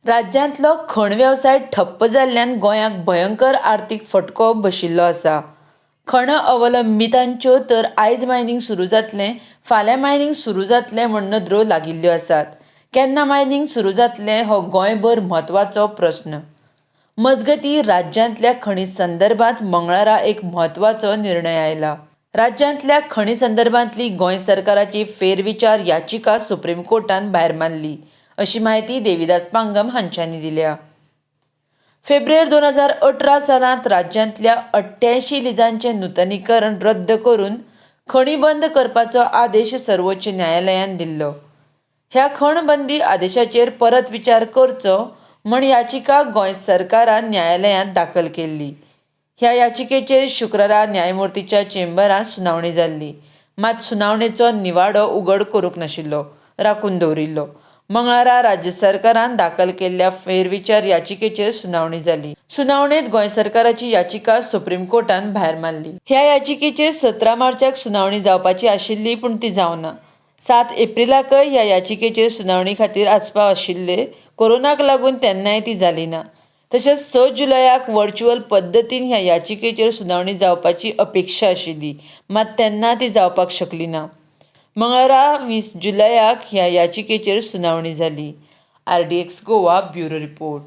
राज्यांतलो खण वेवसाय ठप्प जाल्ल्यान गोंयाक भयंकर आर्थीक फटको बशिल्लो आसा. खण अवलंबितांच्यो तर आयज मायनींग सुरू जातलें, फाल्यां मायनींग सुरू जातलें म्हूण नदरो लागिल्ल्यो आसात. केन्ना मायनींग सुरू जातलें हो गोंयभर म्हत्वाचो प्रस्न. मजगतीं, राज्यांतल्या खणी संदर्भांत मंगळारा एक म्हत्वाचो निर्णय आयला. राज्यांतल्या खणी संदर्भांतली गोंय सरकाराची फेरविचार याचिका सुप्रीम कोर्टान भायर मारली, अशी म्हायती देविदास पांगम हांच्यांनी दिल्या. फेब्रुवारी 2018 सालांत राज्यांतल्या 88 लिजांचें नुतनीकरण रद्द करून खणी बंद करपाचो आदेश सर्वोच्च न्यायालयान दिल्लो. ह्या खण बंदी आदेशाचेर परत विचार करचो म्हण याचिका गोंय सरकारान न्यायालयांत दाखल केल्ली. ह्या याचिकेचेर शुक्रारा न्यायमुर्तीच्या चेंबरांत सुनावणी जाल्ली. मात सुनावणेचो निवाडो उघड करूंक नाशिल्लो, राखून दवरिल्लो. मंगळारा राज्य सरकारान दाखल केल्ल्या फेरविचार याचिकेचेर सुनावणी जाली. सुनावणेंत गोंय सरकाराची याचिका सुप्रीम कोर्टान भायर मारली. ह्या याचिकेचेर 17 मार्चाक सुनावणी जावपाची आशिल्ली, पूण ती जावना. 7 एप्रिलाकय ह्या याचिकेचेर सुनावणी खातीर आसपाव आशिल्ले, कोरोनाक लागून तेन्नाय ती जाली ना. तशेंच 6 जुलयाक व्हर्च्युअल पद्दतीन ह्या याचिकेचेर सुनावणी जावपाची अपेक्षा आशिल्ली, मात तेन्ना ती जावपाक शकली ना. मंगळारा 20 जुलयाक ह्या याचिकेचेर सुनावणी जाली. RDX Goa bureau report.